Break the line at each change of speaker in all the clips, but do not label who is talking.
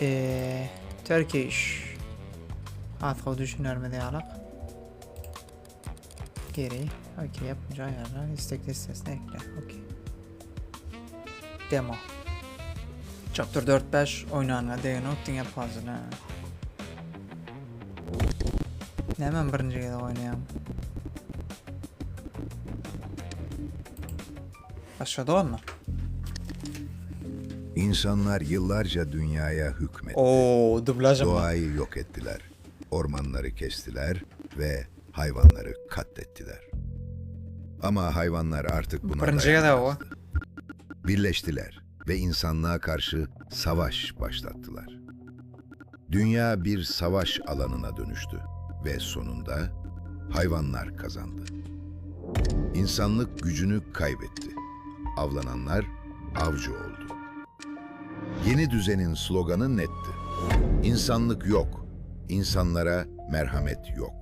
Eee, Turkish. Has gowy düşünermiz ýalak. Geri. Okey, yapınca ayarla. Istek listesine ekle. Okey. Demo. Chapter 4-5 oýnanyňa degenok diňe puzzle. Näme birinji gezek oýnaýan? Başlady onda.
İnsanlar yıllarca dünyaya hükmetti.
Oo, dublaj ama.
Doğayı yok ettiler. Ormanları kestiler ve hayvanları katlettiler. Ama hayvanlar artık buna
Birinji gezek o.
dayanamazdı. Birleştiler ve insanlığa karşı savaş başlattılar. Dünya bir savaş alanına dönüştü ve sonunda hayvanlar kazandı. İnsanlık gücünü kaybetti. Avlananlar avcı oldu. Yeni düzenin sloganı netti. İnsanlık yok, insanlara merhamet yok.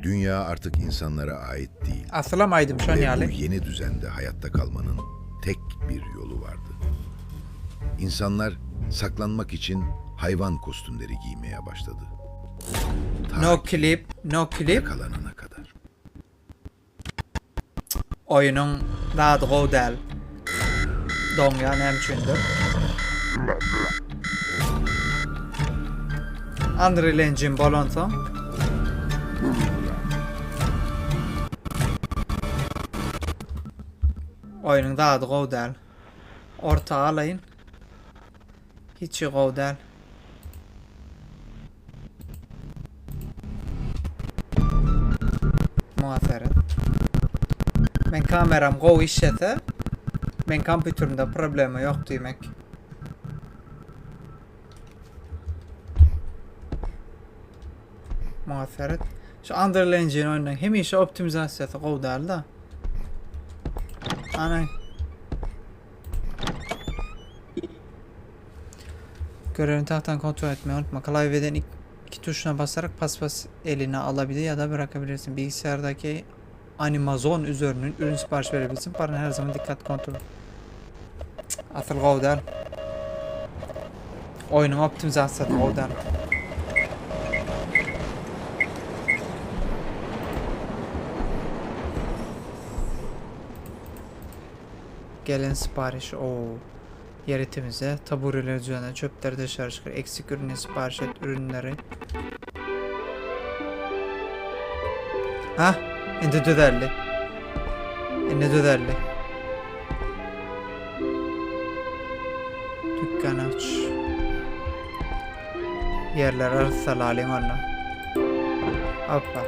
Dünya artık insanlara ait değil.
Asylam aýdym şon
Ve bu
ýaly.
yeni düzende hayatta kalmanın tek bir yolu vardı. İnsanlar saklanmak için hayvan kostümleri giymeye başladı. Ta
No clip, no clip.
yakalanana kadar.
Oýnuň zady gowy däl. Doňýar näme üçindir. Unreal Engine bolansoň Oýnuň zady gowy däl. Orta alaýyn. Hiç gowy däl. Muňa seret. Men kameram gowy işlese, men kompýuterimde problema ýok diýmek. Muňa seret. Şu Unreal Engine oýnunyň hemişe optimizasiýasy gowy däl-de. Ana. Görevini tahttan kontrol etmeyi unutma. Klavyeden iki tuşuna basarak paspas eline alabilir ya da bırakabilirsin. Bilgisayardaki Animazon üzerinden ürün sipariş verebilirsin. Paranı her zaman dikkat kontrol. Asyl gowy däl. Oýnuň optimizasiýasy gowy däl. Gelen sipariş o ýeri temizle, tabureleri düzenle, çöpleri dışarı çıkar, eksik ürünü sipariş et, ürünleri. Ha, indi düzeldi. Indi düzeldi. Dükkan aç. Yerler arssalalyň onda. Hoppa.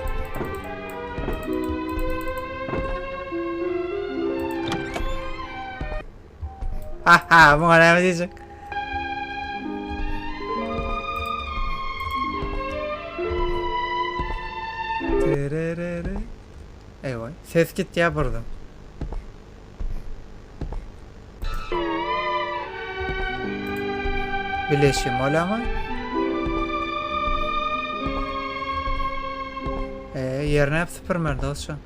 Haha, muňa näme diýjek? Tererere. Eýwa, ses gitýär birden. Bileşim bolýamy? Eee, ýerine hep süpürmeli dostum.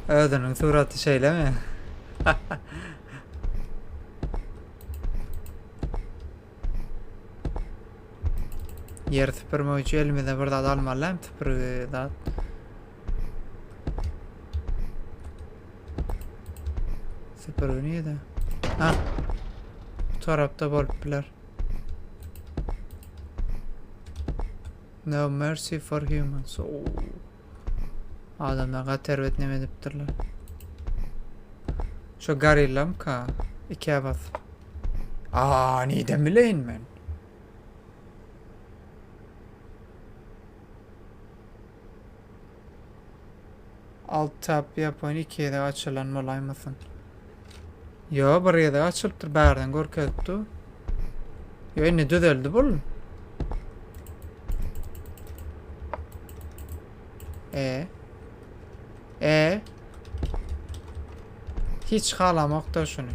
Özüniň suraty şeýlemi? Ýer süpürmek üçin elimize bir zat almaly hem süpürgi zat. Süpürgi nirede? Ha. Bu tarapda bolup biler. No mercy for humans. Oo. Adamlar gaty erbet neme edipdirler. Şu gorillamka? Ikä bas. Aa, niden bileýin men? Alt tab ýapon iki gezek açylan bolaýmasyn. Ýo, bir gezek açylypdyr, bärden görkezipdi. Ýo, indi düzeldi bul. E. E. Hiç halamok-da şuny.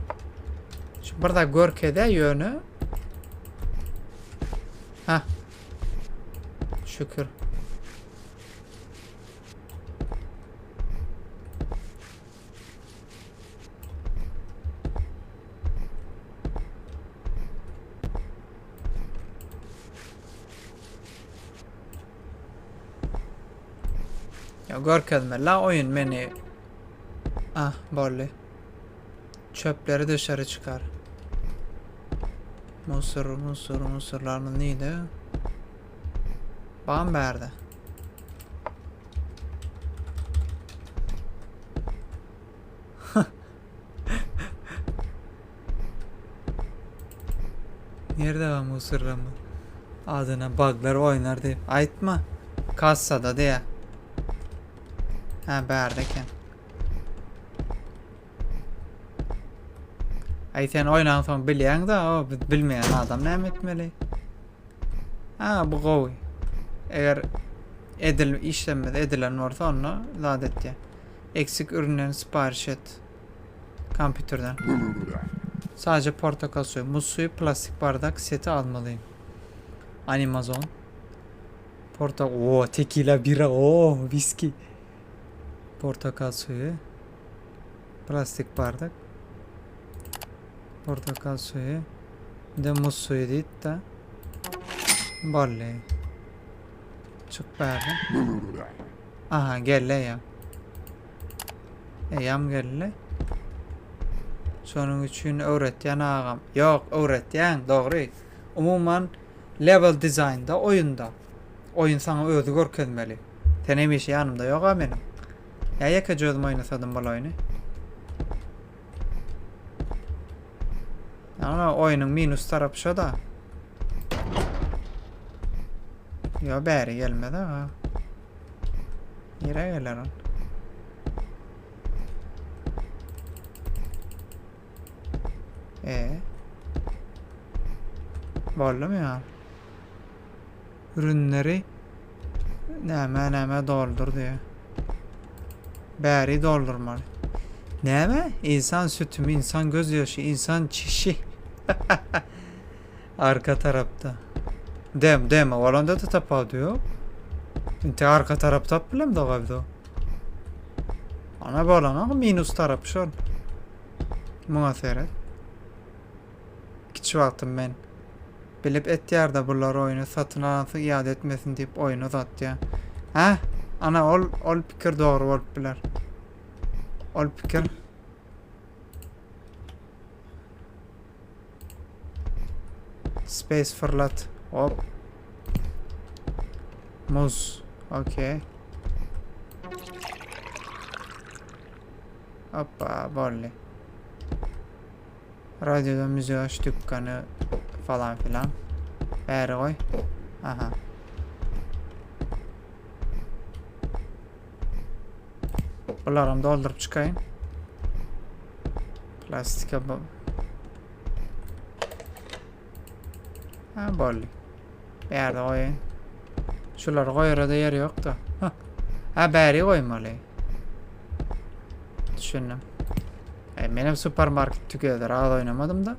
Şu bir da görkede ýöne. Ha. Şükür. Ya görkezme la oyun meni. Ah boldy. Çöpleri dışarı çıkar. Musur, musur, musurlarymyz nide? Bam bärde. Nirde var musurlama? Adyna buglar oýnar diýip aýtma. Kassada diýä. Hä bärde eken. Aý sen oýnan soň bilýäň-de, o biz bilmeýän adam näme etmeli? Ha bu gowy. Eger edil işlenmez edilen bolsa onda zat etýär. Eksik üründen sipariş et. Kompýuterden. Sadece portakal suyu, muz suyu, plastik bardak seti almalıyım. Animazon. Portak o tekila bira o viski. Portakal suyu. Plastik bardak. Portakal suyu. Bir de muz suyu diýip de. Bolly. Çyk bärde. Aha geldi ya. Eýýäm geldi. Şonuň üçin öwretýän agam. Ýok, öwretýän, dogry. Umuman level dizaýnda oýunda. Oýun saňa özi görkezmeli. Sen hemişe ýanymda ýog-a meniň. Ýa ýekeje özüm oýnasadym bul oýny. Ýagny oýnuň minus tarapy şo-da. Ýo bäri gelmez aga. Nirä geler ol? E. Boldumy ya? Ürünleri näme näme doldur diýýär. Bäri doldurmaly. Näme? İnsan sütümi, insan gözyaşı, insan çişi. Arka tarapda. Dem, dem, bolanda da tapawudy ýok. Inte arka tarap tap bilem dogabdo. Ana bolana minus tarapy şol. Muňa seret. Kiçi wagtym men. Bilip etýärde bular oýny satyn alansoň iade etmesin diýip oýny uzatýar. Hä? Ana ol ol pikir dogry bolup biler. Ol pikir Space fırlat. Hop. Muz. Okey. Hoppa, boldy. Radioda müzik aç dükkany falan filan. Bäri goý. Aha. Bularam dolduryp çykaýyn. Plastika bu. Ha boldy. Bärde goýaýyn. Şulary goýara-da ýer ýok-da. Ha bäri goýmaly. Düşündim. E, menem supermarket together az oýnamadym da.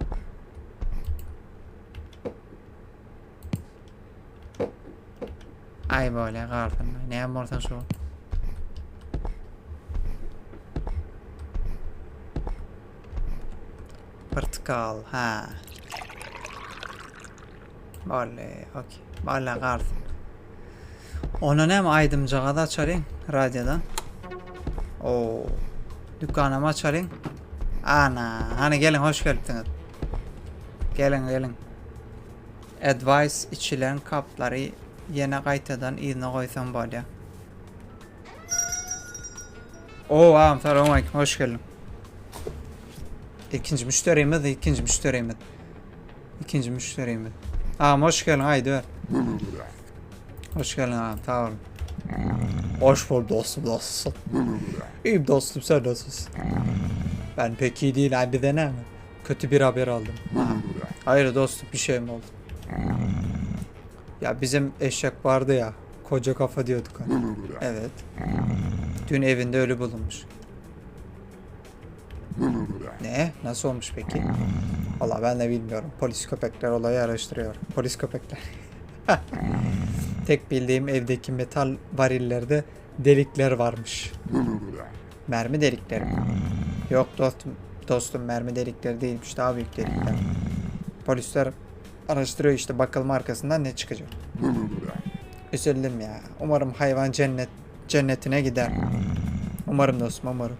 Aý bolýa galsyn. Näme bolsa şu. Portakal, ha. Boldy, okey. Bolýa galsyn. Onda näme aýdymjagaz açalyň radiodan. Oo. Dükanam açalyň. Ana, hany geliň hoş gelipsiňiz. Geliň, geliň. Advice içilen kaplary ýene gaýtadan yzyna goýsaň bolýar. Oo agam salam aleyküm hoş geldiň. Ikinji müşderimiz, ikinji müşderimiz. Ikinji müşderimiz. Agam hoş geldiň aýdyber. Hoş geldiň agam sag bol. Hoş bulduk dostum nasılsın? İyiyim dostum sen nasılsın? Ben pek iyi değil abi bize ne mi? Kötü bir haber aldım. Hayır dostum bir şey mi oldu? Ya bizim eşek vardı ya. Koca kafa diyorduk hani. Evet. Dün evinde ölü bulunmuş. Ne? Nasıl olmuş peki? Valla ben de bilmiyorum. Polis köpekler olayı araştırıyor. Polis köpekler. Tek bildiğim evdeki metal varillerde delikler varmış. Mermi delikleri mi? Yok dostum, dostum mermi delikleri değilmiş. Daha büyük delikler. Polisler araştırıyor işte bakalım arkasından ne çıkacak. Üzüldüm ya. Umarım hayvan cennet. Cennetine gider. Umarım dostum umarım.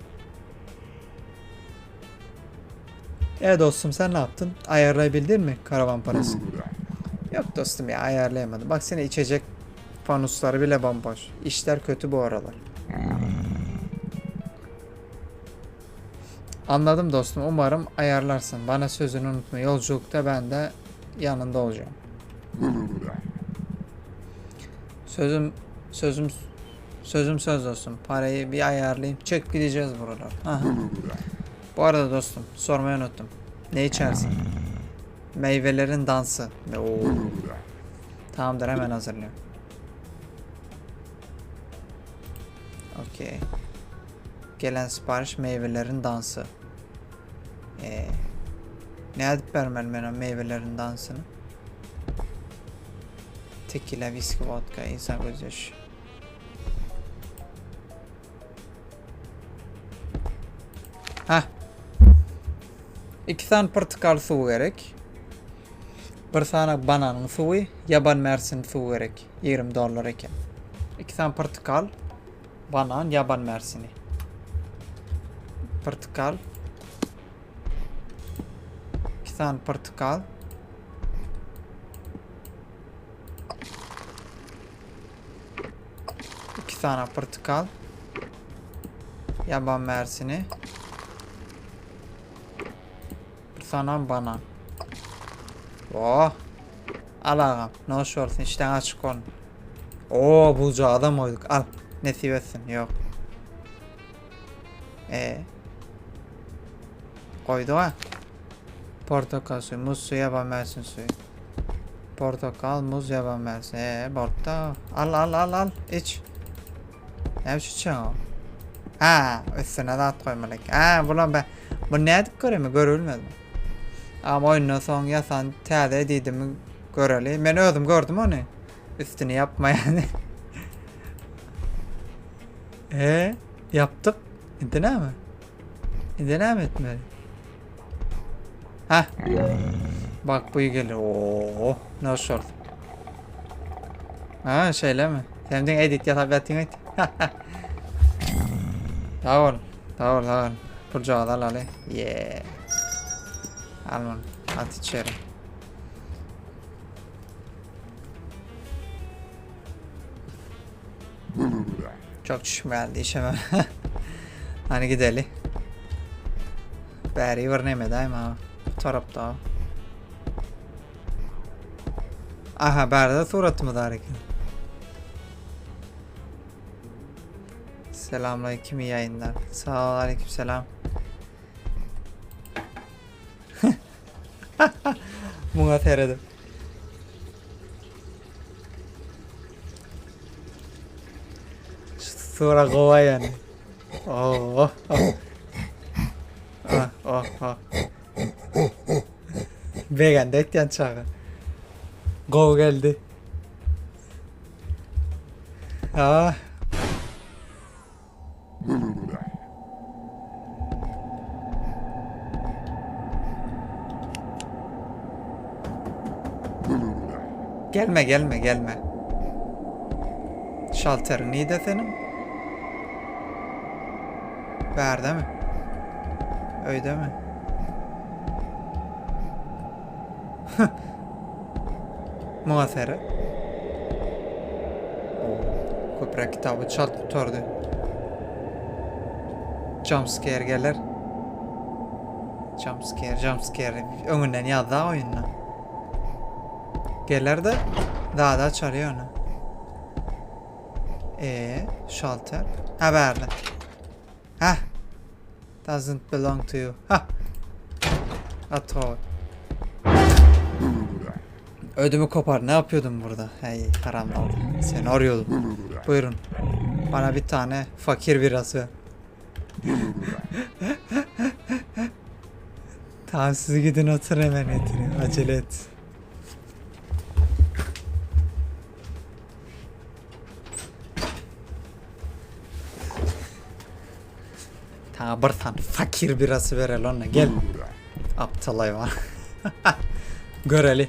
E dostum sen ne yaptın? Ayarlayabildin mi karavan parası? Yok dostum ya ayarlayamadım. Bak sene içecek fanusları bile bomboş. İşler kötü bu aralar. Anladım dostum. Umarım ayarlarsın. Bana sözünü unutma. Yolculukta ben de yanında olacağım. Sözüm sözüm sözüm söz dostum. Parayı bir ayarlayayım. Çık gideceğiz buralar. Aha. Bu arada dostum sormayı unuttum. Ne içersin? Meyvelerin dansı. Oo. Tamamdır hemen hazırlıyorum. Okey. Gelen sipariş meyvelerin dansı. Ee, ne edip vermeli ben o meyvelerin dansını? Tekila, viski, vodka, insan gözyaşı. Hah. İki tane portakal suwy gerek. Bir sany bananyň suwy, ýaban mersin suwy gerek. 20 dollar eken. İki sany portakal, banan, ýaban mersini. Portakal. İki sany portakal. İki tane portakal. Yaban mersini. Bir tane banan. Oh. Al ağam. Noş olsun. İşten açık olun. Oo bulca adam oyduk. Al. Nesip etsin. Yok. E. Koydu ha. Portakal suyu, muz suyu, yaban mersin suyu. Portakal, muz, yaban mersin. E, bortda. Al al al al. İç. Ne biçim içiyorsun o? Ha, üstüne zat koymaly eken. Ha, bulam be. Bu nädip göremi görülmez mi? Ama oyundan soň ýasan täze diýdimi göreli. Men özüm gördüm ony. Üstüni ýapma ýany. E, ýapdyk. Indi näme? Indi näme etmeli? Ha. Bak bu gelir. Oo, noş oldu. Ha, şeýlemi? Sen diňe edit ýasap ýatyň aýt. Sag bol. Sag bol, sag bol. Puljagazy alaly. Yeah. Al muny. At içeri. Çok çişim geldi işemem. Hani gideli. Bäri bir neme daýma. Bu tarapda. Aha bärde suratymyz bar eken. Selamünaleyküm iyi yayınlar. Sağ ol aleyküm selam. Muňa seredip. Sura gowa yani. Oh, oh. Ah, oh, oh. Begendi etýän çaga. Gowy geldi. Ah. Gelme gelme gelme. Şalteriň nide seniň? Bärdemi? Öýdemi? Muňa seret. Köpräk kitaby çalt gutardy. Jump scare geler. Jump scare, jump scare. Öňünden ýazda oýunda. Geler de daha da açar ýöne. E, şalter. Ha bärde. Ha. Doesn't belong to you. Ha. At o. Ödümü kopar. Ne yapıyordun burada? Hey haram oldu. Seni arıyordum. Buyurun. Bana bir tane fakir birası ver. Tamam siz gidin oturun hemen getireyim. Acele et. Tamam bir tane fakir birası verel ona gel. Aptal hayvan. Göreli.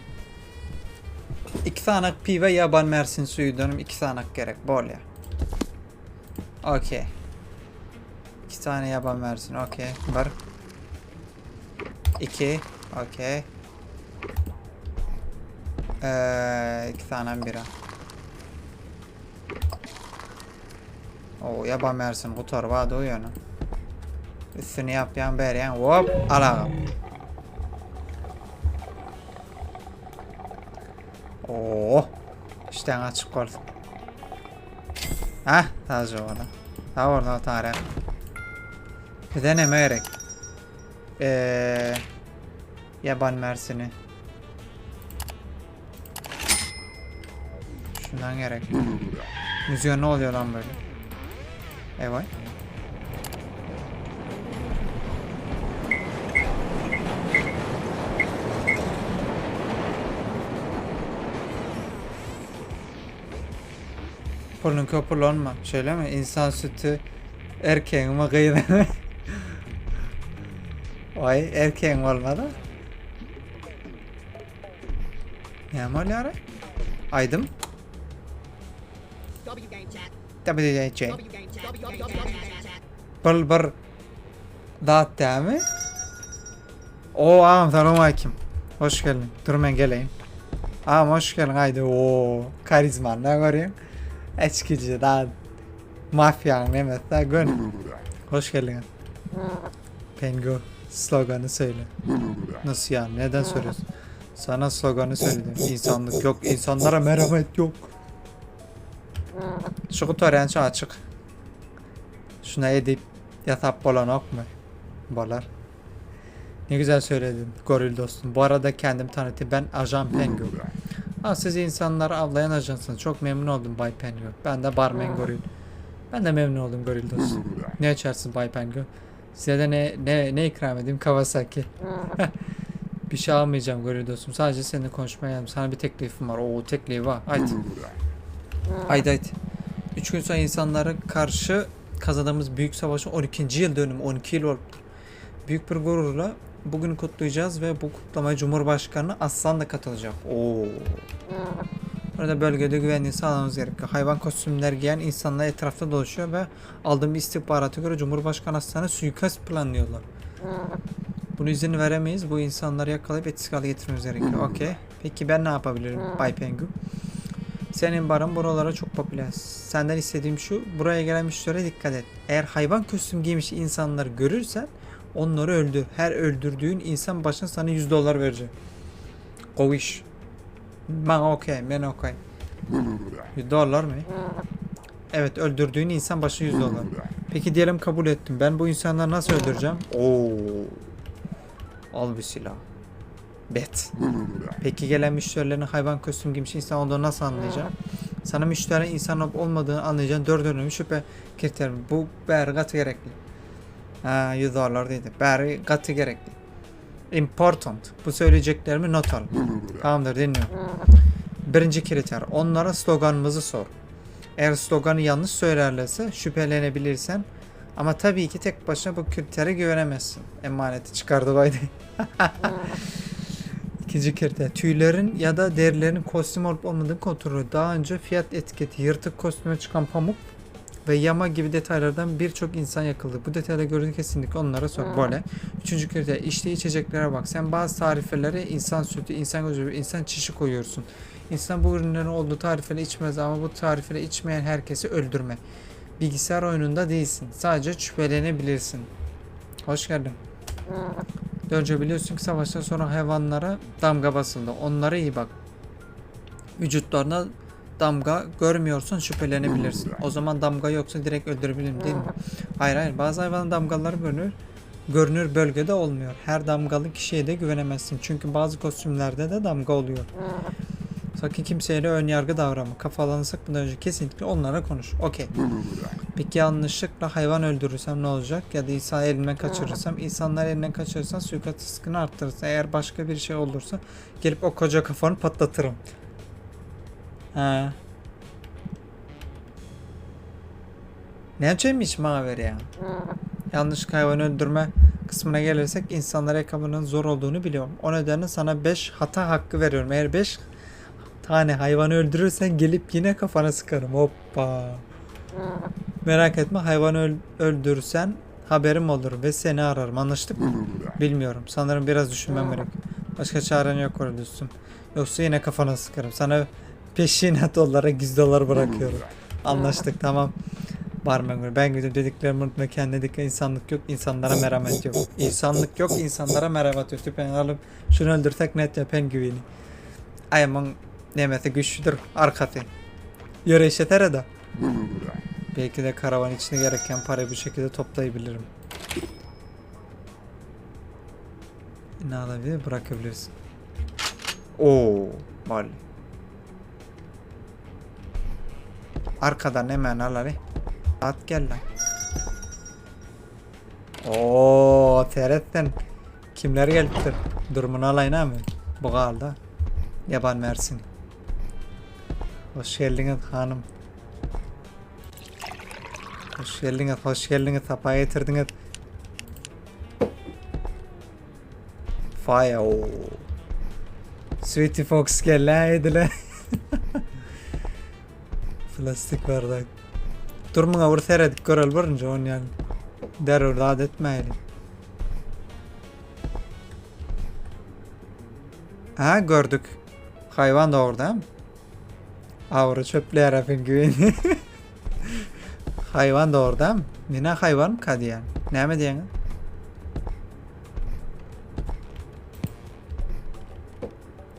İki tane piwe ýaban mersin suýy dönüm iki tane gerek bolýar. Okey. İki tane yaban versin. Okey. Bir. İki. Okey. Ee, iki tane bira. O yaban mersin gutar bady o ýöne. Üstüni ýapýan berýän hop al agam. Oo. Işdäň açyk bolsun. Hah, sadece orada. Sag ol, sag tarih. Bize neme gerek? Ee, yaban mersini. Şundan gerek. Müziğe ne oluyor lan böyle? Eyvah. Puluň köp ulanma. Şeýlemi? Insan sütü erkegiňmi gyzyňmy? Oý, erkegiň bolmaz-a. Näme bolýar? Aýdym. WGC. Bul bir zat dämi? O agam salam aleyküm. Hoş geldin. Dur men geleýin. Agam hoş geldin. Haydi o karizman ne göreyim. Eçkici da mafyanın nemesi da gön. Hoş geldin. Pengu sloganı söyle. Nasıl yani? Neden soruyorsun? Sana sloganı söyledim. İnsanlık yok. İnsanlara merhamet yok. Şu gutarýança açyk. Şuna edip ýasap bolanokmy? Bolar. Ne güzel söyledin goril dostum. Bu arada kendim tanıtayım. Ben Ajan Pengu. Ha, siz insanları avlayan ajansınız. Çok memnun oldum Bay Pengu. Ben de barmen goril. Ben de memnun oldum goril dostum. Ne içersin Bay Pengu? Size de ne ne ne ikram edeyim? Kawasaki. Bir şey almayacağım goril dostum. Sadece seninle konuşmaya geldim. Sana bir teklifim var. Oo teklifi var. Haydi. Haydi haydi. 3 gün sonra insanlara karşı kazandığımız büyük savaşın 12. yıl dönümü. 12 yıl oldu. Büyük bir gururla bugünü kutlayacağız ve bu kutlamaya Cumhurbaşkanı Aslan da katılacak. Oo. Burada bölgede güvenliği sağlamamız gerekiyor. Hayvan kostümler giyen insanlar etrafta dolaşıyor ve aldığım istihbarata göre Cumhurbaşkanı Aslan'a suikast planlıyorlar. Bunu izin veremeyiz. Bu insanları yakalayıp etkisiz hale getirmemiz gerekiyor. Okey. Peki ben ne yapabilirim Bay Pengu? Senin barın buralara çok popüler. Senden istediğim şu, buraya gelen müşterilere dikkat et. Eğer hayvan kostüm giymiş insanları görürsen onları öldür. Her öldürdüğün insan başına sana 100 dolar vereceğim. Gowy iş. Ben okey, ben okey. 100 dolar mı? Evet, öldürdüğün insan başı 100 dolar. Peki diyelim kabul ettim. Ben bu insanları nasıl öldüreceğim? Oo. Al bir silah. Bet. Peki gelen müşterilerin hayvan kostüm giymiş insan olduğunu nasıl anlayacağım? Sana müşterinin insan olup olmadığını anlayacağın dört önemli şüphe kriteri. Bu bäri gaty gerekli. Ha, 100 dolar dedi. Bäri gaty gerekli. Important. Bu söyleyeceklerimi not al. Tamamdır dinliyorum. Birinci kriter. Onlara sloganımızı sor. Eğer sloganı yanlış söylerlerse şüphelenebilirsen ama tabii ki tek başına bu kritere güvenemezsin. Emaneti çıkardı baydı. İkinci kriter. Tüylerin ya da derilerin kostüm olup olmadığını kontrol. Daha önce fiyat etiketi, yırtık kostüme çıkan pamuk ve yama gibi detaylardan birçok insan yakıldı. Bu detayda gördüğün kesinlikle onlara sor. Böyle. Üçüncü kriter. İşte içeceklere bak. Sen bazı tarifelere insan sütü, insan gözü, insan çişi koyuyorsun. İnsan bu ürünlerin olduğu tarifeleri içmez ama bu tarifeleri içmeyen herkesi öldürme. Bilgisayar oyununda değilsin. Sadece şüphelenebilirsin. Hoş geldin. Dönce biliyorsun ki savaştan sonra hayvanlara damga basıldı. Onlara iyi bak. Vücutlarına damga görmüyorsan şüphelenebilirsin. O zaman damga yoksa direkt öldürebilirim değil mi? Hayır hayır bazı hayvanın damgaları görünür. Görünür bölgede olmuyor. Her damgalı kişiye de güvenemezsin. Çünkü bazı kostümlerde de damga oluyor. Sakın kimseyle ön yargı davranma. Kafalarını sıkmadan önce kesinlikle onlara konuş. Okey. Peki yanlışlıkla hayvan öldürürsem ne olacak? Ya da insan elinden kaçırırsam? İnsanlar elinden kaçırırsan suikast riskini arttırırsın. Eğer başka bir şey olursa gelip o koca kafanı patlatırım. Ha. Ne yapacağım bana ver ya? Yanlış hayvan öldürme kısmına gelirsek insanlara yakalamanın zor olduğunu biliyorum. O nedenle sana 5 hata hakkı veriyorum. Eğer 5 tane hayvanı öldürürsen gelip yine kafana sıkarım. Hoppa. Merak etme hayvan öl öldürsen haberim olur ve seni ararım. Anlaştık mı? Bilmiyorum. Sanırım biraz düşünmem gerek. Başka çaren yok Cornelius'um. Yoksa yine kafana sıkarım. Sana peşinat olarak 100 dolar bırakıyorum. Anlaştık tamam. Barmen ben gidiyorum dediklerimi unutma kendine dikkat insanlık yok insanlara merhamet yok. İnsanlık yok insanlara merhamet yok. Tüpen alıp şunu öldürsek net ya pengüvini. Ayamın nemesi güçlüdür arkası. Yöre işletere de. Belki de karavan içine gereken parayı bu şekilde toplayabilirim. Ne alabilir? Bırakabilirsin. Oo, Marley. Arkadan hemen al hadi. At gel lan. Oo, Teret'ten kimler gelipdir? Durumunu alayın ha mı? Bu kaldı. Yaban Mersin. Hoş geldiniz hanım. Hoş geldiniz, hoş geldiniz. Sapa getirdiniz. Fire. Oo. Sweetie Fox geldi edile. Plastik bardak. Durmuňa bir seredip göreli birinji onýan. Derrew zat etmäýli. Ha gördük. Haýwan dogry dämi? Awry çöpleýär pingwin. Haýwan dogry dämi? Menä haýwanmyka diýýän. Näme diýýäňiz?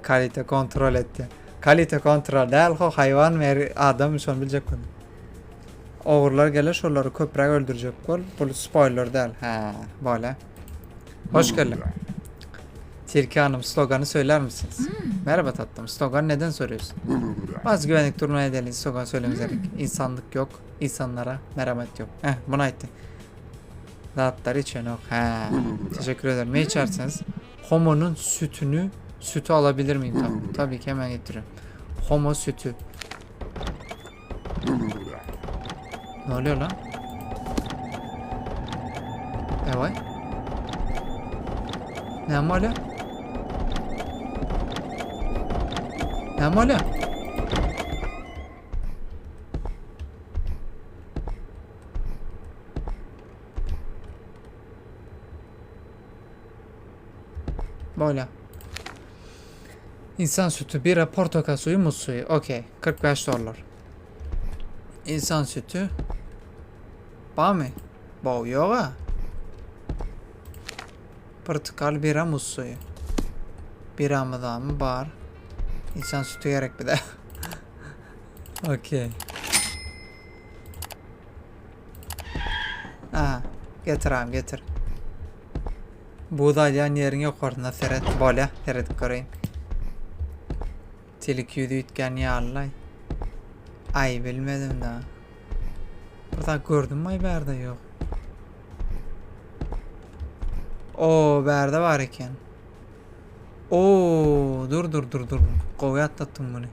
Kalite kontrol etdi. Kalite kontrol däl ho haýwan mer adam şony biljek bol. Ogrular geler şolary köpräk öldürjek bol. Bul spoiler däl. Hä, bolýa. Hoş geldin. Tilki Hanım sloganı söyler misiniz? Merhaba tatlım. Slogan neden soruyorsun? Bazı güvenlik durumu nedeniyle slogan söylememiz gerek. İnsanlık yok. insanlara merhamet yok. Heh buna etti. Rahatlar içen yok. He. Teşekkür ederim. Ne içersiniz? Homo'nun sütünü sütü alabilir miyim? Tabii, tabii ki hemen getiriyorum. Homo sütü. Ne oluyor lan? Evet. Ne oluyor? Ne oluyor? Böyle. İnsan sütü, bira, portakal suyu, muz suyu. Okey. 45 dolar. İnsan sütü. Ba mı? Bo yok ha. Portakal, bira, muz suyu. Bira mı da mı? Bar. İnsan sütü gerek bir de. Okey. Aha. Getir abi getir. Buğday ýeriň ýokarsyna seret. Bolýa, seredip göreýin. Tilki ýüzi üýtgän ýalylaý. Aý bilmedim da. Bir zat gördüm aý bärde ýok. O bärde bar eken. Oo dur dur dur dur. Gowy atlatdym muny.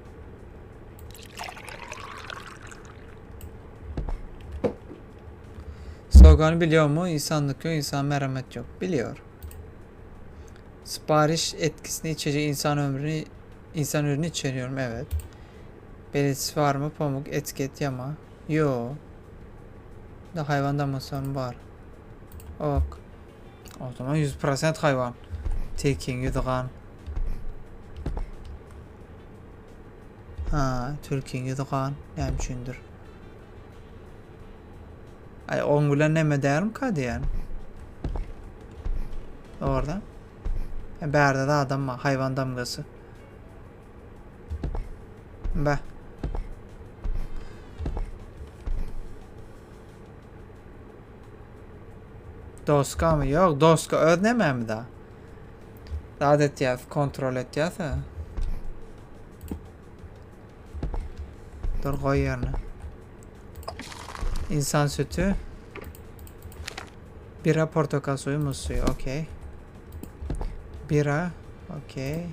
Sloganı biliyor mu? İnsanlık yok, insan merhamet yok. Biliyor. Sipariş etkisini içecek insan ömrünü insan ürünü içeriyorum evet. Belirtisi var mı? Pamuk, etiket, yama. Yo. Da hayvan damlasyon var. Ok. O zaman 100% hayvan. Tilkiň ýüzi gan. Ha, tilkiň ýüzi gan. Näme üçindir? Ay oň bilen neme dälmika diýýän. Orada. E, bärde de adam var. Hayvan damgasy. Be. Doska mı? Yok doska öz nememi da? Zat etýäs, kontrol etýäs ha. Dur goý ýerine. İnsan sütü. Bira, portakal suyu, muz suyu. Okey. Bira. Okey.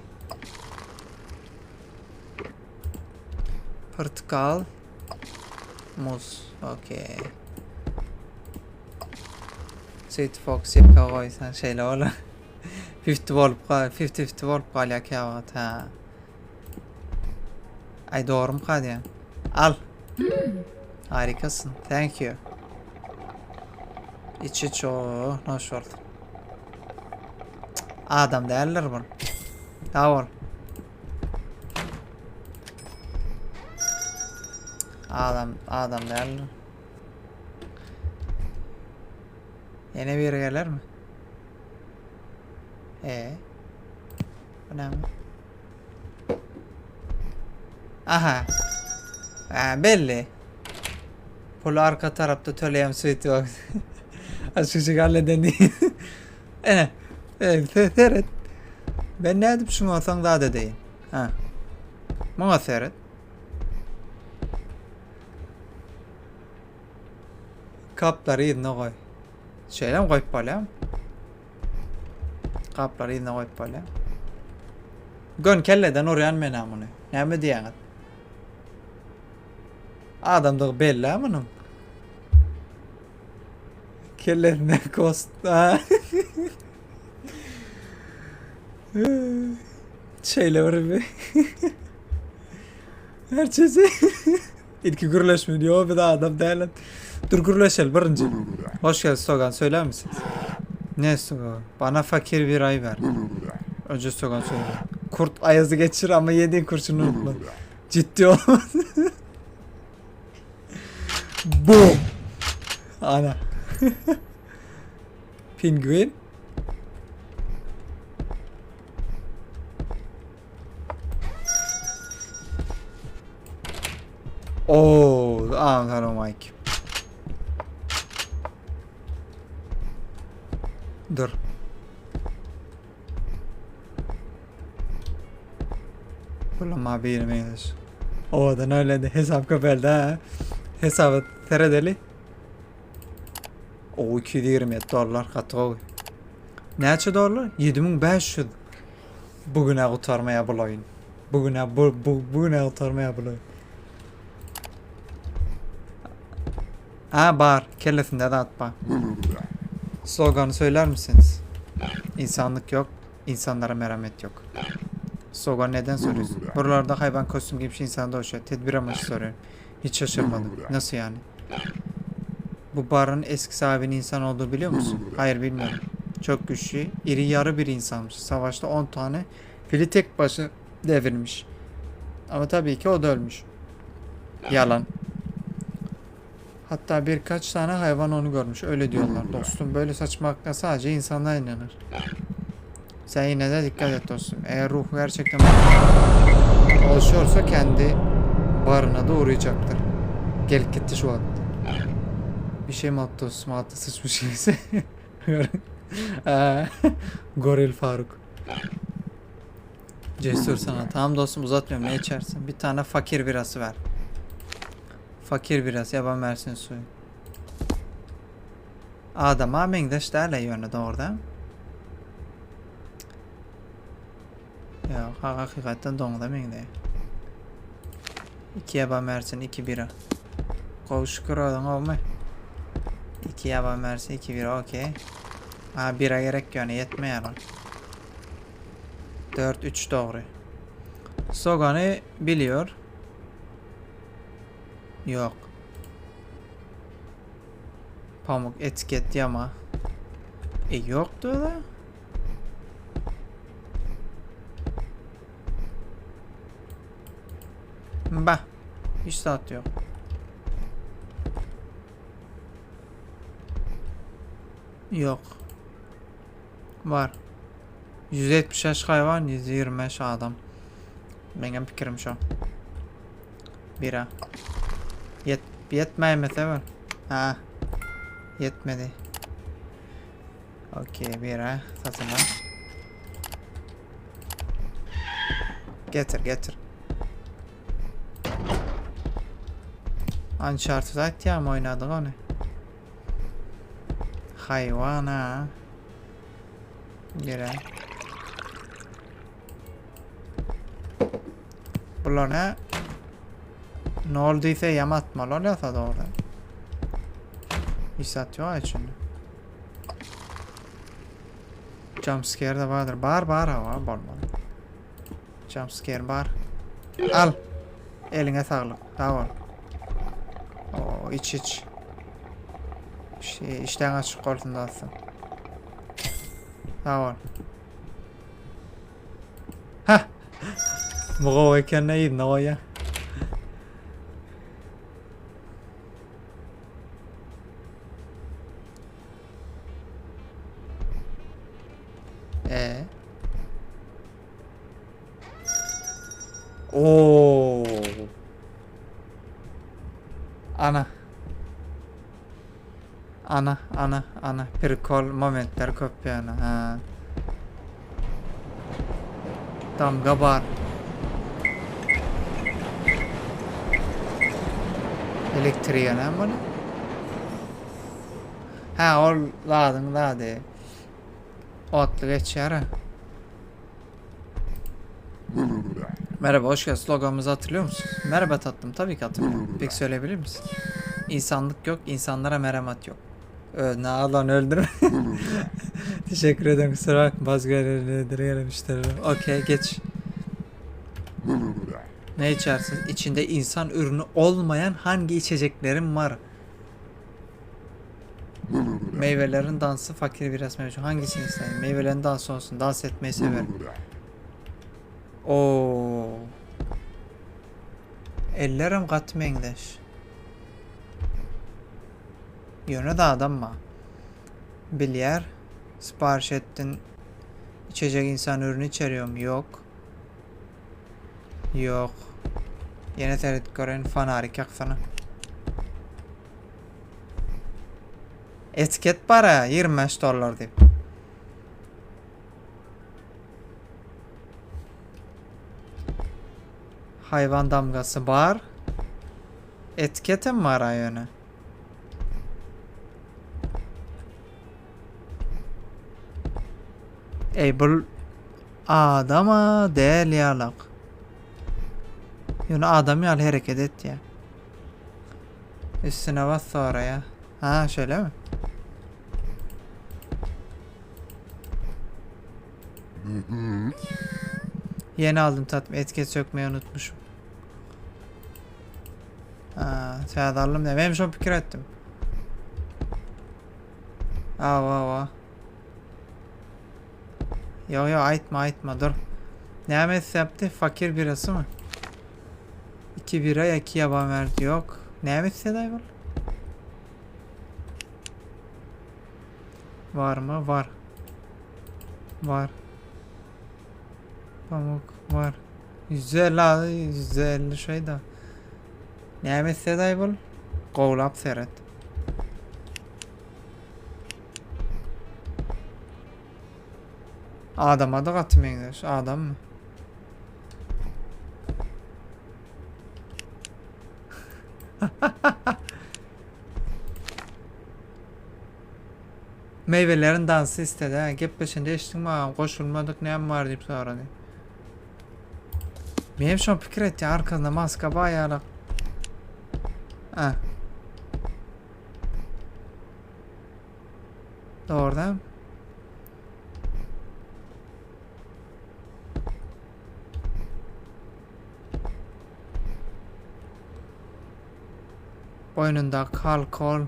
Portakal. Muz. Okey. Sweet Fox ýeke goýsan şeýle bolar. 50 bolup 50-50 bolup galýar käwagt ha. Aý dogrumyka diýýän. Al. Harikasyn. Thank you. Içi çok hoş oldu. Adam däldir bu. Sag bol. Adam, adam däldir. Ýene biri gelermi? E. Bu näme? Aha. Ha, belli. Pulu arka tarapda töleýän suite bak. Açık halleden değil. Ene. E, seret. Ben nädip şuňa soň zat edeýin? Ha. Muňa seret. Kaplary yzyna goý. Şeýlem goýup bolýar. Gaplary yzyna goýup bolýar. Gön kelleden urýan men ha muny. Näme diýýäňiz? Adamdygy belli ha munuň. Kellesine kost. Şeýle bir Her çeşit. Ilki gürleşme diyor bir adam däl. Dur gürleşeli birinji. Hoş geldin Sogan söyler misiniz? Ne Sogan? Bana fakir bir ay ver. Önce Sogan söyle. Kurt ayazı geçir ama yediğin kurşunu unutma. Ciddi olmaz. Boom. Ana. Pinguin. Oo, aman Mike. Dur. Bulam birine meňzeş. Owadan öyledi. Hesap köpeldi ha. Hesaba seredeli. O 227 dollar gaty gowy. Näçe dollar? 7500. Bu güne gutarmaya bul oýun. Bu güne bu bu bu güne gutarmaya bul oýun. Ha bar, kellesinde zat bar. Sloganı söyler misiniz? İnsanlık yok, insanlara merhamet yok. Slogan neden soruyorsun? Buralarda hayvan kostüm giymiş insan dolaşıyor. Tedbir amaçlı soruyorum. Hiç şaşırmadım. Nasıl yani? Bu barın eski sahibinin insan olduğu biliyor musun? Hayır bilmiyorum. Çok güçlü, iri yarı bir insanmış. Savaşta 10 tane fili tek başı devirmiş. Ama tabii ki o da ölmüş. Yalan. Hatta birkaç tane hayvan onu görmüş. Öyle diyorlar dostum. Böyle saçmalıkla sadece insanlar inanır. Sen yine de dikkat et dostum. Eğer ruhu gerçekten dolaşıyorsa kendi barına da uğrayacaktır. Gel gitti şu an. Bir şey mi attı dostum? Attı sıçmış gibisi. Goril Faruk. Cesur sana. Tamam dostum uzatmıyorum. Ne içersin? Bir tane fakir birası ver. Fakir birası yaban versin suyu. Adama meňzeş däl ýöne dogruda. Ýok, hakykatdan doňuza meňzeýär. Iki ýaban mersin, iki bira. Gowy şükür özüň gowumy? Iki ýaban mersin, iki bira, okey. Ha, bira gerek ýöne ýetmeýär ol. 4 3 dogry. Sogany biliyor. Ýok. Pamuk etiket ýama. E ýokdy da. Bah. Hiç saat yok. Yok. Var. 175 hayvan, 125 adam. Meňem pikirim şo. Bira. Ýet ýetmäýmese bir. Ha. Ýetmedi. Okey, bira satyn al. Getir, getir. Uncharted aýtýam oýnadyk ony. Haýwan ha. Gere. Bular ne? Nol diýse ýam atmaly bolýarsa dogry. Hiç zat ýok içinde. Jump scare da bardyr. Bar bar hawa bolmaly. Jump scare bar. Al. Eliňe saglyk. Sag bol. Oo, iç iç. Şey, işten açık olsun dostum. Sağ ol. Hah. Bu gowy eken ne ýerine goýýa. Ee. Oo. Ana. Ana, ana, ana. Prikol momentler köp yani. Ha. Damga bar. Elektriğe näme bolýar? Ha, ol zadyň zady. Otly geçýär. Merhaba, hoş geldin. Sloganımızı hatırlıyor musun? Merhaba tatlım, tabii ki hatırlıyorum. Peki söyleyebilir misin? İnsanlık yok, insanlara merhamet yok. Ö, ne lan öldürme. Teşekkür ederim, kusura bakma. Bazı müşteriler. Okey, geç. Ne içersin? İçinde insan ürünü olmayan hangi içeceklerin var? Meyvelerin dansı fakir biraz mevcut. Hangisini istersin? Meyvelerin dansı olsun. Dans etmeyi severim. Oo. Ellerim gaty meňzeş. Ýöne de adam ma. Bilýär. Sipariş etdin. İçecek insan ürünü içeriyor mu? Yok. Yok. Ýene seret göreýin fanarik ýaksana. Etiket bar-a, 25 dollar diýip. Haýwan damgasy bar. Etiketem bar-a ýöne. Eý bul adama däl ýalak. Ýöne adam ýaly hereket etýär. Üstüne bas soraýar. Ha, şeýlemi? Yeni aldım tatlım. Etiket sökmeyi unutmuşum. Ha, täze aldym diýip. Hem şo pikir etdim. Awa, awa. Yo yo aýtma aýtma dur. Näme etse Fakir birası mı? 2 bira 2 yaban verdi yok. Näme etse bul? Var mı? Var. Var. Pamuk var. 150 150 şey da. Näme etse bul? Gowlap seret. Adama da gaty meňzeş. Adam mı? Meyvelerin dansı istedi ha. Gepleşende eşitdim agam goşulmadyk näme bar diýip sorady. Menem şony pikir etýän arkasynda maska bar ýaly. Ha. Dogrudan. Boýnundaky halkol.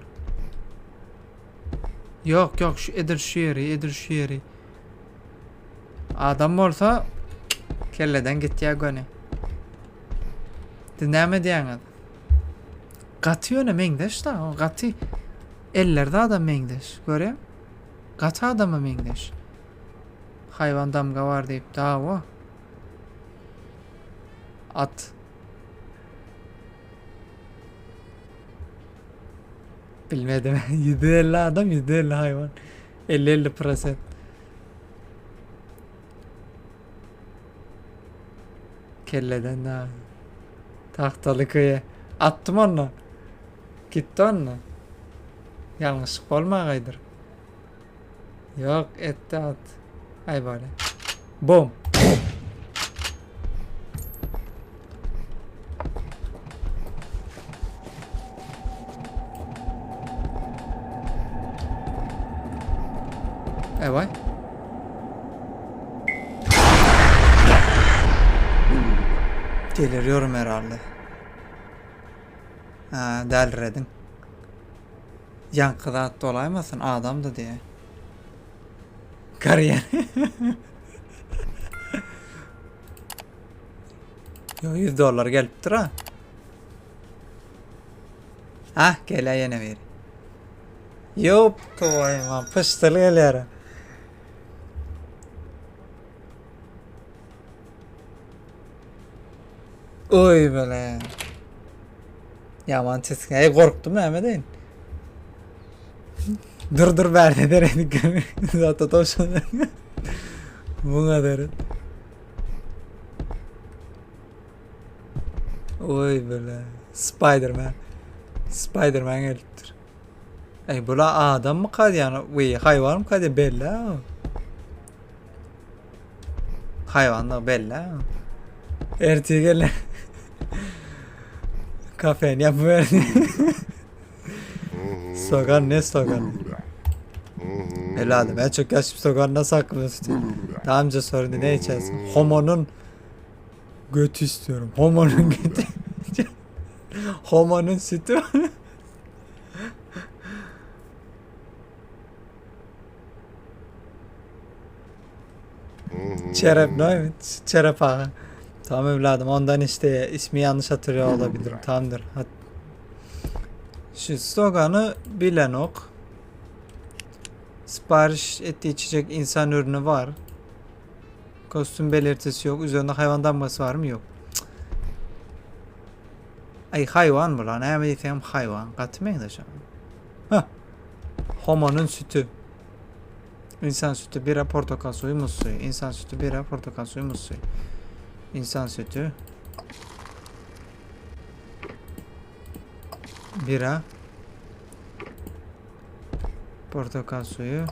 Ýok, ýok, şu edil şu ýeri, edil şu ýeri. Adam bolsa kelleden gitýär göni. Siz näme diýýäňiz? Gaty ýöne meňzeş da, o gaty ellerde adam meňzeş. Görýäň? Gaty adama meňzeş. Haýwan damga bar diýip, dawa. At. Bilmedim. 150 adam, 150 hayvan. 50-50 prosent. Kelleden daha. Tahtaly köye. Attım onu. Gitti onu. Yanlışlık bolmagaydyr. Yok etti at. Ay böyle. Bom. Ewaý. Deliriyorum herhalde. Ha, delirediň. Ýaňky zat bolaýmasyn adamdy diýe. Karýer. Yo 100 dollar gelipdir ha. Ha gelýär ýene biri. Ýop toýma pyşdyl gelýär. Oý bele. Ýaman tisgin. Ey gorkdum näme deýin. Dur dur bärde deredik. Zata towşan. Muňa deret. Oý bele. Spiderman. Spiderman gelipdir. Ey bula adam mı kadýan? We haywan mı kadýan belli. Hayvanlar belli. Ertir gel. Kafeni yapıverdi. Sogan ne sogan? Evladım en çok yaş sogan nasıl aklını tutuyor? Daha önce sorun ne içersin? Homo'nun götü istiyorum. Homo'nun götü. Homo'nun sütü. Çerep ne? Çerep ağa. Tamam evladım ondan işte ismi yanlış hatırlıyor olabilirim. Tamamdır. Hat Şu sloganı bilen ok. Sipariş ettiği içecek insan ürünü var. Kostüm belirtisi yok. Üzerinde hayvan damgası var mı? Yok. Cık. Ay hayvan bu lan. Näme diýsem hayvan. Gaty meňzeş. Hah. Homo'nun sütü. İnsan sütü, bira, portakal suyu, muz suyu. İnsan sütü, bira, portakal suyu, muz suyu. İnsan sütü. Bira. Portakal suyu.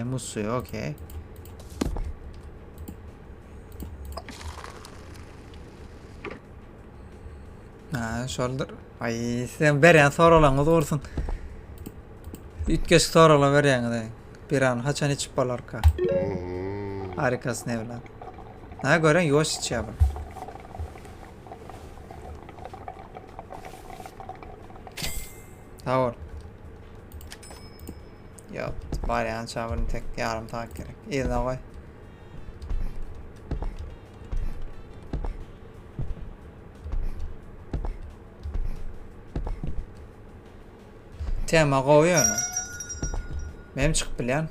Muz suyu, okey. Ha, şoldur. Ay, sen berýän soraglaryňyz gursun. Üýtgeşik soraglar berýäňiz. Birany haçan içip bolarka? Harikasyn evlat. Ha gören ýuwaş içýär bu. Sag bol. Ýok, barýan çabyny tek ýarym sagat gerek. Yzyna goý. Tema gowy ýöne. Men çykyp bilýän.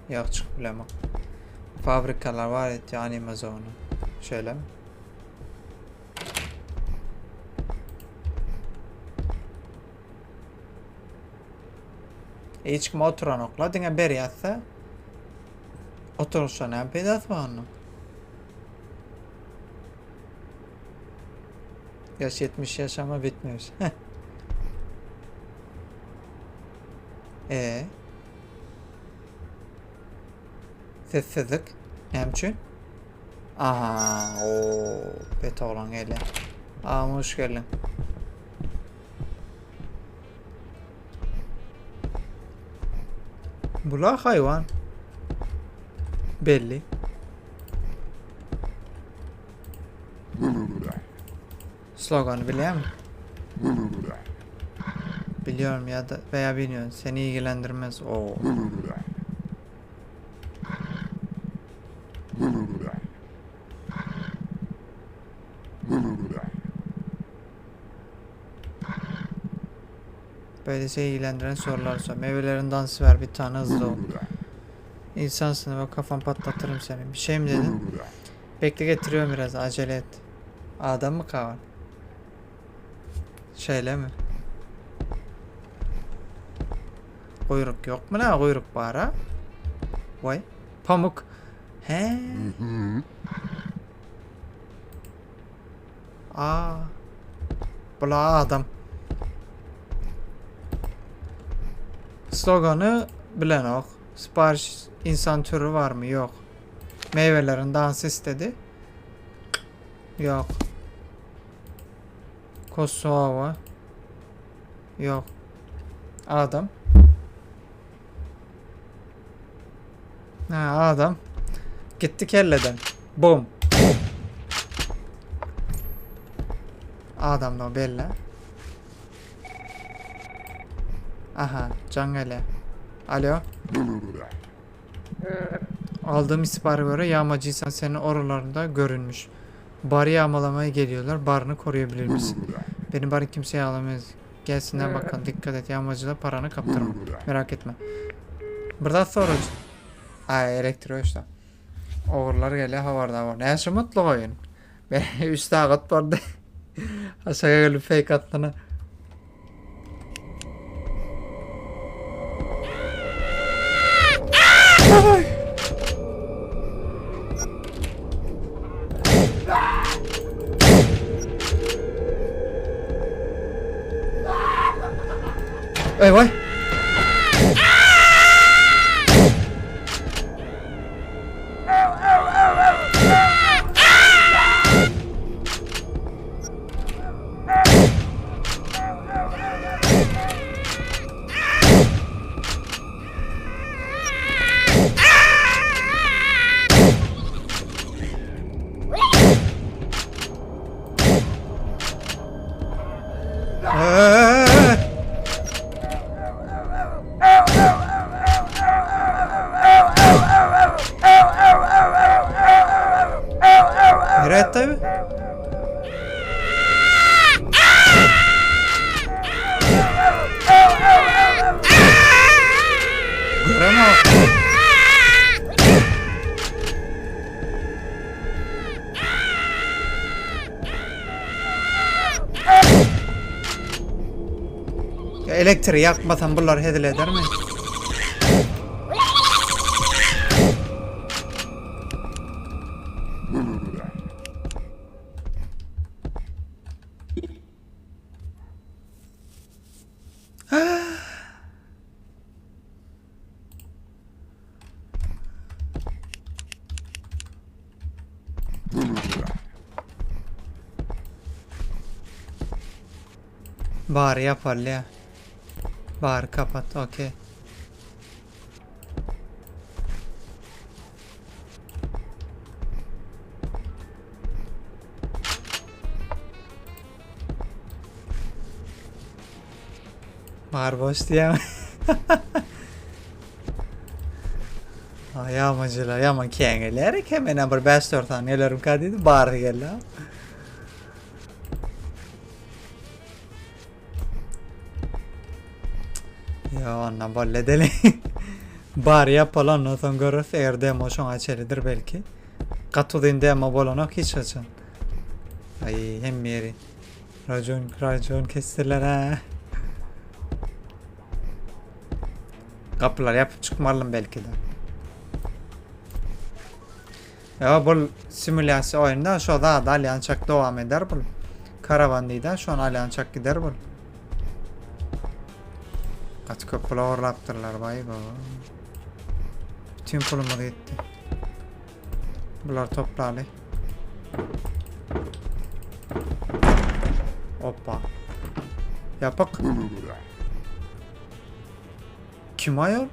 Ýok çykyp bilemok. Fabrikalar bar etýär Animazony. Şeýle. Hiç kim oturanokla diňe berýärse oturyşa näme peýdasy bar onuň? Yaş 70 yaş ama bitmemiş. E Sessizlik. Näme üçin? Aha, o bet oglan gelýär. Agam hoş geldiň. Bular hayvan. Belli. Sloganı bilýärmi? Biliyorum ya da veya bilmiyorum. Seni ilgilendirmez. Oo. Böylece ilgilendiren sorular sor. Meyvelerin dansı ver bir tane hızlı ol. İnsansın ve kafam patlatırım seni. Bir şey mi dedin? Bekle getiriyorum biraz acele et. Adam mı kavan? Şeýle mi? Guýruk ýok mu nä? Guýruk bar-a. Waý. Pamuk. He. A. Bula adam. Slogany bilenok. Sipariş insan türü barmy? Ýok. Meyvelerin dansy istedi. Ýok. Kosowa. Ýok. Adam. Ha, adam. Gitti kelleden. Bum. Adam da belli. Aha, jaň gelýär. Alo. Aldığım istihbara göre yağmacı insan senin oralarında görünmüş. Barı yağmalamaya geliyorlar. Barını koruyabilir misin? Benim barı kimse yağlamaz. Gelsinler bakalım. Dikkat et. Yağmacıda paranı kaptırma. Merak etme. Buradan sonra... Ay elektrik işte. Ogurlar gelýär habarda bor. Näçe mutlu oýun. Ben 3 sagat boldy. Aşaga gelip fake atdyna. Eý waý. Eee! Nereye attı abi? Göremem. Ya elektriği yakmasam bunlar hezil eder mi? Bary ýapalýa. Bary kapat, okey. Bar boş diýýämi? Ýamajylar ýaman kän gelýär eken. Menem bir 5-4 sany gelerimkä diýdim, bary geldi. Ýa onda boldy edeli. Bary ýapaly ondan soň görüris eger demo şoňa çelidir belki. Gaty uzyn demo bolanok hiç haçan. Ay hemme ýeri. Racon racon kesdiler ha. Gapylar ýapyp çykmalym belki de. Ýa bul simulýasiýa oýunda şo zady alýançak dowam eder bul. Karawan diýdä şony alýançak gider bul. Gaty köp pul ogurlapdyrlar baý baba. Bütün pulumyz gitdi. Bular toplaly. Hoppa. Ýapyk. Kim aýol?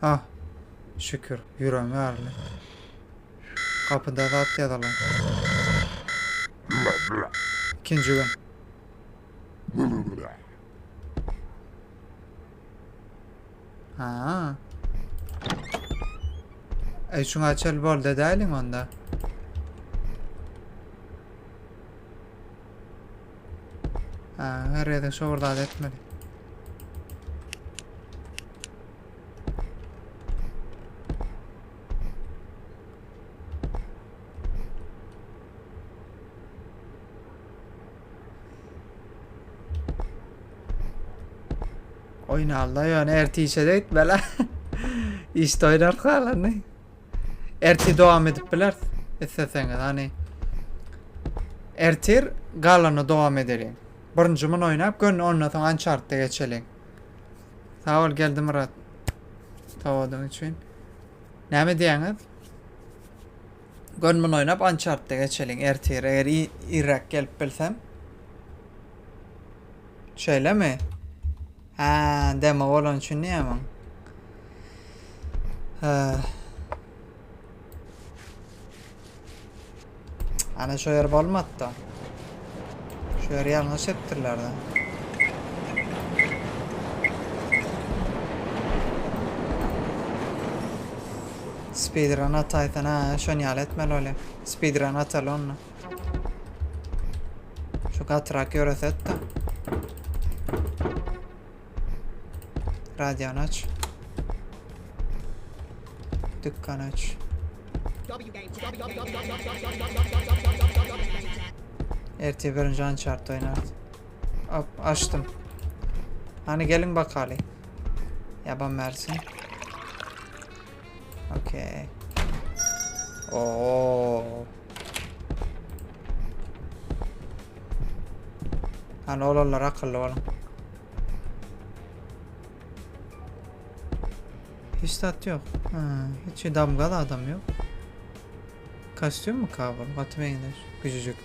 Ah. Şükür. Ýüregim ýaryldy. Gapyda zat ýazylan. Ikinji gün. Ha. Ey şuňa çel boldy edäýliň onda. Ha, her gezek şo bir zat etmeli. Oýnalda ýöne ertir işe de gitmeli. Işde oýnar galany. Ertir dowam edip biler isleseňiz. Hani ertir galany dowam edeliň. Birinji mun oýnap gön ondan soň Uncharted geçeliň. Sag bol Geldimyrat. Sowadyň üçin. Näme diýýäňiz? Gön mun oýnap Uncharted geçeliň ertir eger irräk gelip bilsem. Şeýlemi? Hä, demo bolan üçin diýýämiň? Hä. Ana şo ýer bolmady-da. Şu ýeri ýalňyş etdirler-de. Speedrun ataýsan ha, şony ýaly etmeli bolýar. Speedrun ataly onda. Şu gatyrak ýöreset-de. Radyony aç. Dükkan aç. Ertir birinji Uncharted oýnarys. Hop, açdym. Hani gelin bakaly. Yaban mersin. Okey. Oo. Hani olanlar akylly bolun. Hiç zat yok. Ha, hiç damgaly adam yok. Kostüm mü kabul? Gaty meňzeş. Küçücük.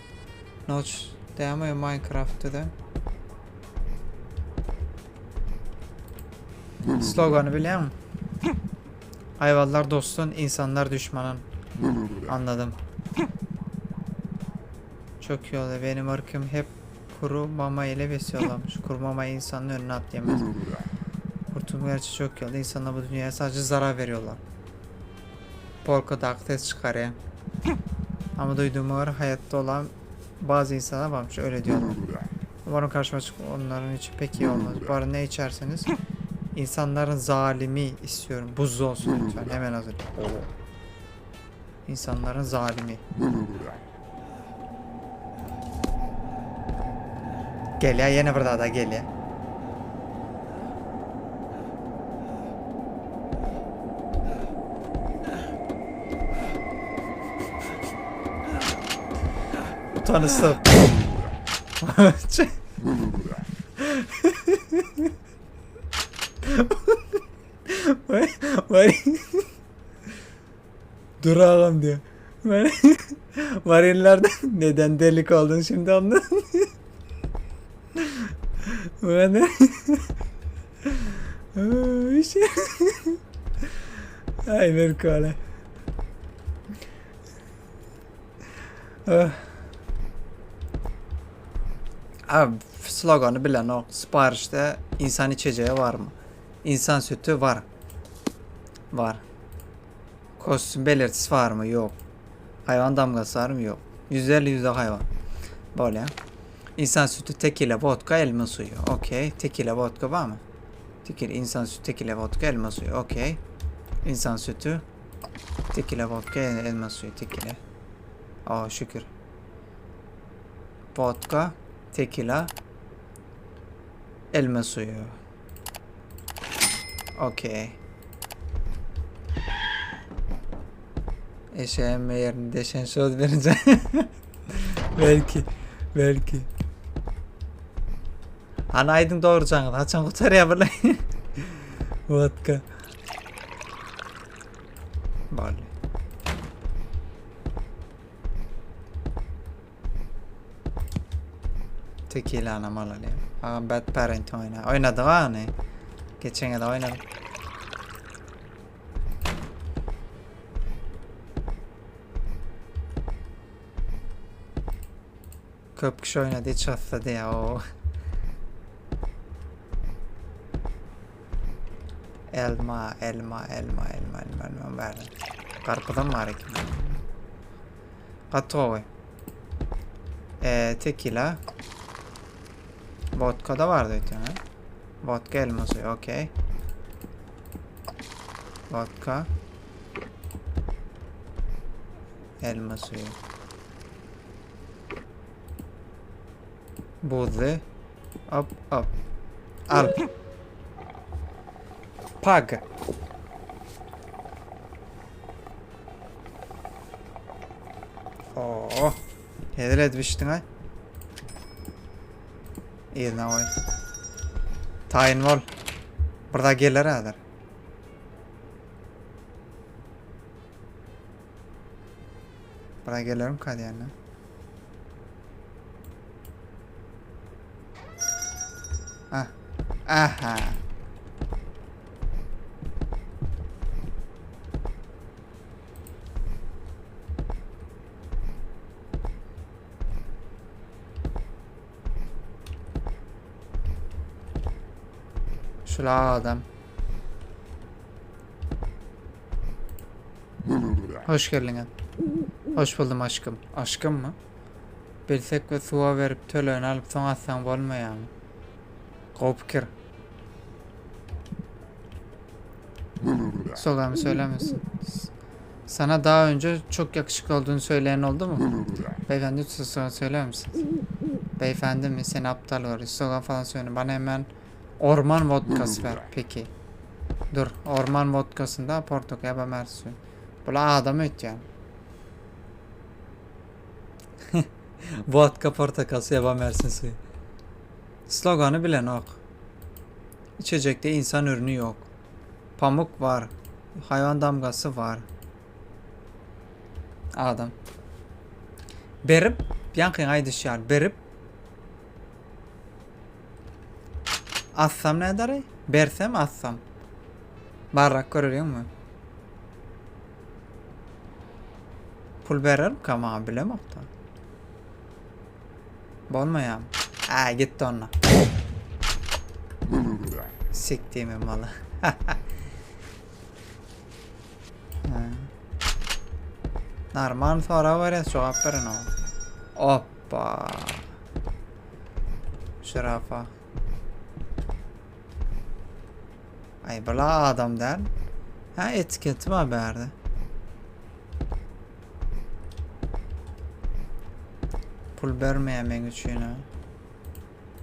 Notch däme Minecraft'da. Slogany bilýäňmi? Hayvanlar dostun, insanlar düşmanın. Anladım. Çok iyi oldu. Benim ırkım hep kuru mama ile besiyorlarmış. Kuru mama insanın önüne at yemez. Kurtulma gerçi çok iyi oldu. İnsanlar bu dünyaya sadece zarar veriyorlar. Polka Dog ses çıkarıyor. Ama duyduğuma göre hayatta olan bazı insanlar varmış öyle diyorlar. Umarım karşıma çık onların için pek iyi olmaz. Bu arada ne içerseniz insanların zalimi istiyorum. Buzlu olsun lütfen. Hemen hazır. Oo. İnsanların zalimi. Gel ya yine burada da gel ya. Utanırsın. Vay. Dur ağam diyor. Varillerden neden delik oldun şimdi anladın. Ben de şey. Ay Mirko Ah. Abi sloganı bilen o. Siparişte insan içeceği var mı? İnsan sütü var. Var. Kostüm belirtisi var mı? Yok. Hayvan damgası var mı? Yok. 150 yüzde hayvan. Böyle. İnsan sütü tekila, vodka, elma suyu. Okey. Tekila, vodka var mı? Tekila, insan sütü, tekila, vodka, elma suyu. Okey. İnsan sütü, tekila, vodka, elma suyu, tekila. Aa şükür. Vodka, tekila, elma suyu. Okey. Eşeğin yerini deşen söz vereceğim. Belki. Belki. Hani aydın doğuracaksın. Haçan kurtarıyor böyle. Vodka. Böyle. Tekila anam alaly. Agam Bad Parent oýna. Oýnadyk ha ony. Geçen ýyl oýnadyk. Köp kişi oýnady hiç hassa diýä o. Elma, elma, elma, elma, elma, elma bärde. Garpyzam bar eken. Gaty gowy. Ee, tekila. Vodka da bardy öýtýän. ha? Vodka elma suýy, okey. Vodka. Elma suýy. Buzly. Hop, hop. Al. Pag. Oh. Hezil edip içdiň-aý. Yzyna goý. Taýyn bol. Bir da geler häzir. Bir da gelerim diýende. Ah. Aha. Şula adam. Hoş geldiňiz. Hoş buldum aşkym. Aşkym mı? Bilsek we suwa berip tölegini alyp soň atsaň bolmaýarmy? Gowy pikir. Sogamy söylemez. Sana daha önce çok yakışıklı olduğunu söyleyen oldu mu? Beyefendi lütfen söyler misiniz? Beyefendi mi? Seni aptal görüyor. Slogan falan söyle. Bana hemen orman vodkası ver. Peki. Dur. Orman vodkasında portakal ve suyu. Bula adam ötýän. Vodka portakal suyu ýa mersin suyu. Slogany bilenok. İçecekte insan ürünü yok. Pamuk var. Hayvan damgası var. Adam. Berip, ýaňkyň aýdyşy ýaly, berip Atsam näderi? Bersem atsam. Barrak göreliňmi? Pul berermika maňa bilemokda. Bolmaýam. Ä gitdi onda. Sikdiğimin maly. Normal sorag berýäs jogap beren o. Oppa. Şurafa. Ay bula adam däl. Ha etiketi bar bärde. Pul bermeýär meň üçin ha.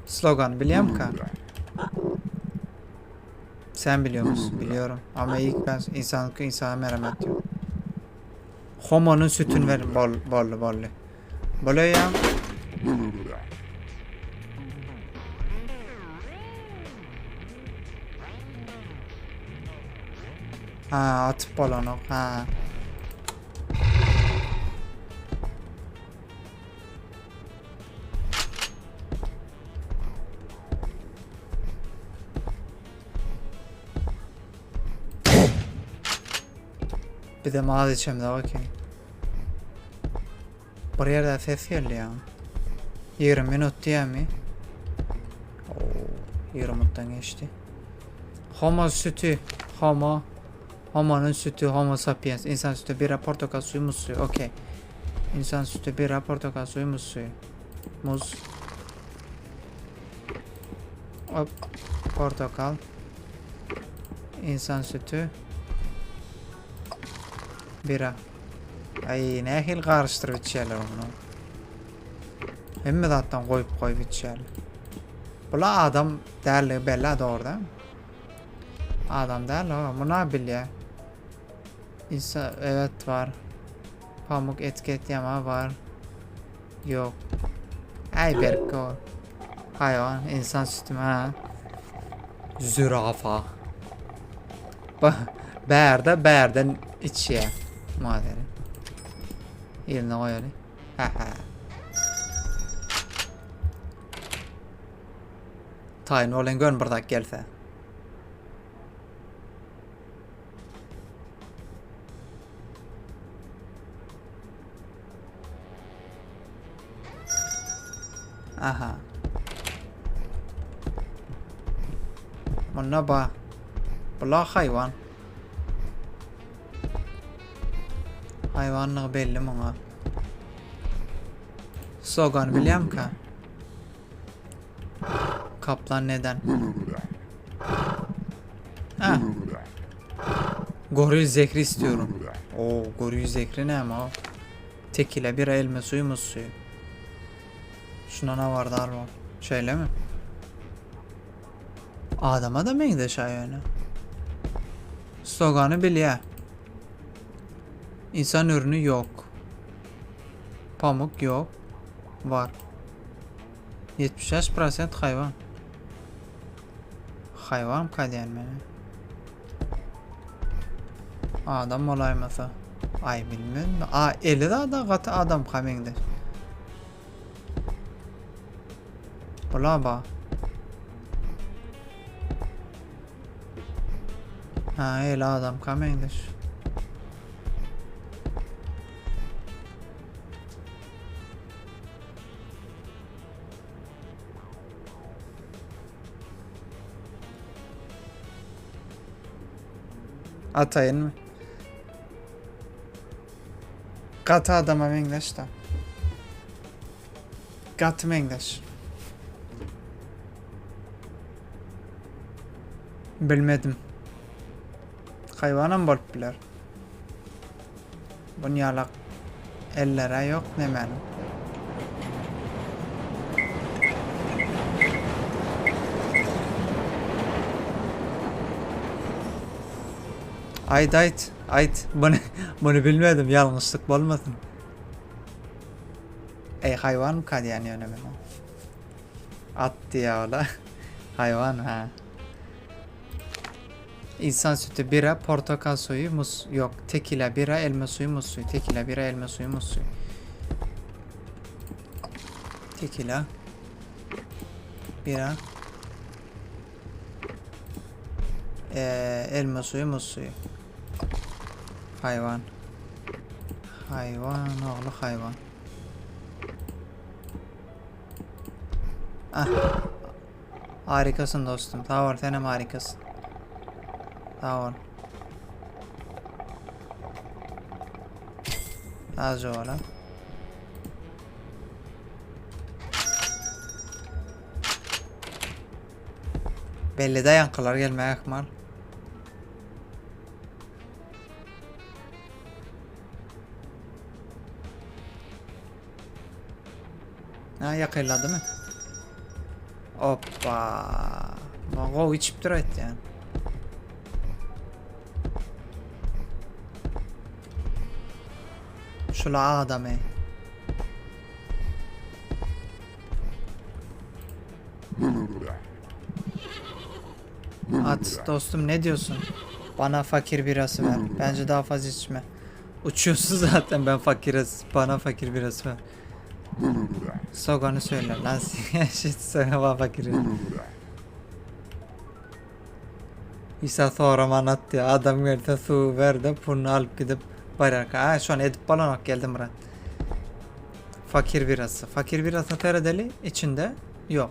Slogan bilýärmika? Sen biliyor musun? Biliyorum. Ama ilk ben insanlık insana merhamet yok. Homo'nun sütünü verin. Bol, bolly, bolly. Bolýa. Ha, atyp bolanok. Ha. Bir de mağaza içemde bakayım. Bir ýerde ses geldi ya. 20 minut diýemi? Oo, 20 minutdan geçdi. Homo sütü. Homo. Homo'nun sütü. Homo sapiens. İnsan sütü, bira, portakal suyu, muz suyu. Okey. İnsan sütü, bira, portakal suyu, muz suyu. Muz. Hop. Portakal. İnsan sütü. Bira. Ay nähili garyşdyryp içýärler muny. Hemme zatdan goýup goýup içýärler. Bula adam dälligi belli dogry däl. Adam däl o. Muna bilýär. İnsan evet var. Pamuk etiket ýama var. Ýok. Aý berk o. Haýwan insan sütümi ha. Zürafa. Bärde bärden içýär. Madeni. Ýerine goýaly. Ha ha. Taýyn bolyň gön bir zat gelse. Aha. Munda ba. Bula haýwan. Haýwanlygy belli muňa. Sogan bilýärmika? Kaplan neden? Ha. Goril zehri istiyorum. Oo, goril zehri näme o? Tekile bir elma suyu muz suyu. Şuna ne var dar var. Şeýle mi? Adama da meňzeş ýöne. Slogany bilýär. İnsan ürünü yok. Pamuk yok. Var. 75% haýwan. Haýwan diýen meni. Adam bolaýmasa. Ay bilmem. A eli de da gaty adam meňzeş. Bula ba. Ha eli adam meňzeş. Ataýynmy? Gaty adama meňzeş da. Gaty meňzeş. Bilmedim. Haýwanam bolup biler. Bunýalak ellere ýok nemäniň. Aýt aýt aýt muny muny bilmedim ýalňyşlyk bolmasyn. Eý haýwanmyka diýýän ýöne men. At diýýär ola. Haýwan ha. İnsan sütü bira, portakal suyu, muz yok. Tekila bira, elma suyu, muz suyu. Tekila bira, elma suyu, muz suyu. Tekila. Bira. Ee, elma suyu, muz suyu. Hayvan. Hayvan oğlu hayvan. Ah. Harikasyn dostum. Sag bol senem harikasyn. Sag bol. Azca ola. Belli de yankılar gelmeye ihmal. Ha ýakynlady mı? Hoppa. Gowy içip dur aýtýan. Şula adamy. At dostum ne diyorsun? Bana fakir birası ver. Bence daha fazla içme. Uçuyorsun zaten ben fakiriz. Bana fakir birası ver. Soganı söyle lan. Shit sana fakiri. İsa soraman atdy. Adam gelse suw ber-de puluny alyp gidip bararka. Ha şony edip bolanok geldi Murat. Fakir birası. Fakir birasına seredeli içinde yok.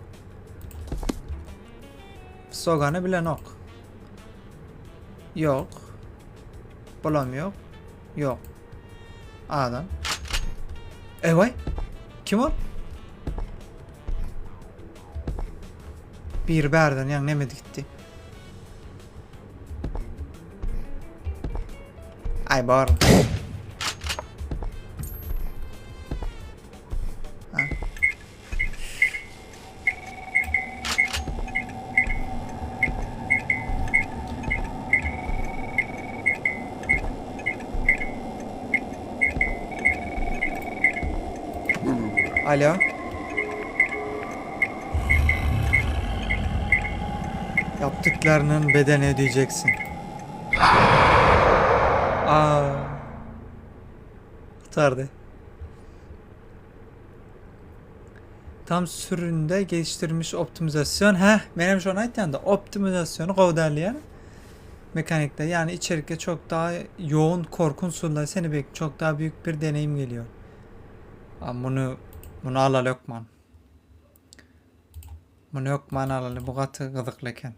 Sogany bilenok. Yok. Bulam ýok. Ýok. Adam. Ewaý. Kim ol? Biri bärden ýaň nemedi gitdi. Aý bar. Ha. Alo. Yaptıklarının bedelini ödeyeceksin. Aa. Kurtardı. Tam süründe geliştirilmiş optimizasyon. Heh, menem şony aýtýan-da, optimizasyony gowy dälýär. Mekanikde, yani içerikde çok daha yoğun korku unsurlary seni bek çok daha büyük bir deneyim geliyor. A muny muny alaly hökman. Muny hökman alaly, bu gaty gyzykly eken.